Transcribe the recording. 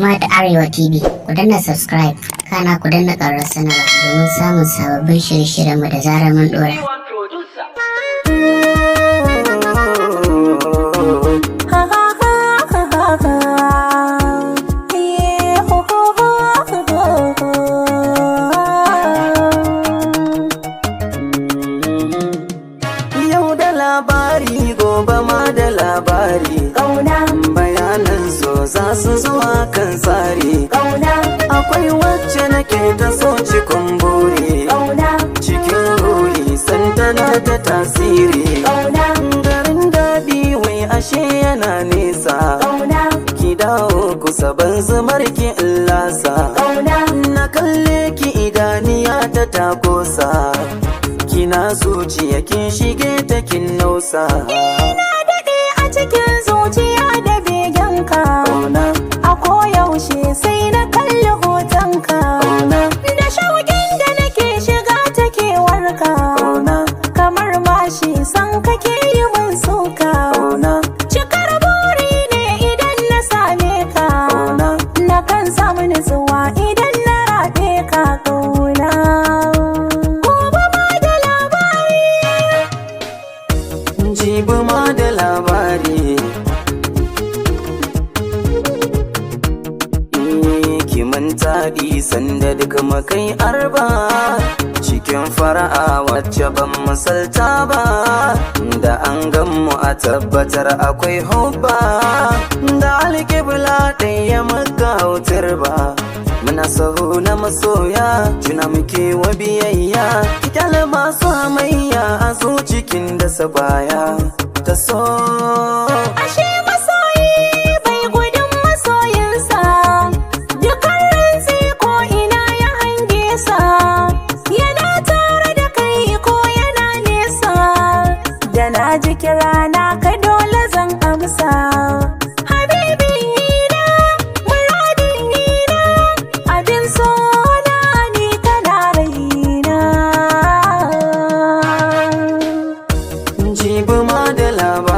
Smart Arewa TV, ku danna subscribe, kana ku danna ƙararrawar sanarwa domin samun sababbin shirye-shiryenmu da zarar mun ɗora. Ha ha ha ha ha ha. Yeah, ho ho ho ho ho. Yau da labari, gobe ma da labari. Ƙauna, Bayanan so za su zuwa kan tsari. ƙauna, Akwai wacce nake ta so cikin buri, ƙauna, cikin ruhi santana ta tasiri. ƙauna, Garin daɗi wai ashe yana nesa. ƙauna, Ki dawo kusa, ban zumar ki in lasa. ƙauna. Na kalle ki, idaniya ta takosa. Kina zuciya, kin shige ta, kin nausa. Ina daɗe a cikin zuciya da begenka. Ƙauna, A koyaushe sai na kalli hotonka. ƙauna, Da shauƙin da nake shiga ta kewarka. ƙauna, Kamar mashi san kake yi mun suka. ƙauna, Cikar buri ne idan na same ka. ƙauna. Na kan samu nutsuwa idan na raɓe ka, ƙauna. Gobe ma da labari. Jibi ma da labari. Ki manta taɗi sanda duk makai arba, cikin fara'a wacce ban misalta ba. Da an ganmu a tabbatar akwai hubba, da alƙibla ɗaya muka hautar ba. Muna sahu na masoya, juna muke wa biyayya. Ki kyale masu hamayya a cikin dasa baya ta so. Ashe masoyi bai gudun masoyinsa, dukan rantsi ko ina ya hange sa, yana tare da kai ko yana nesa, da na ji kira na ka dole zan amsa. Habibin nina, muradin nina, abin so na ni kana raina. Jibi ma da labari.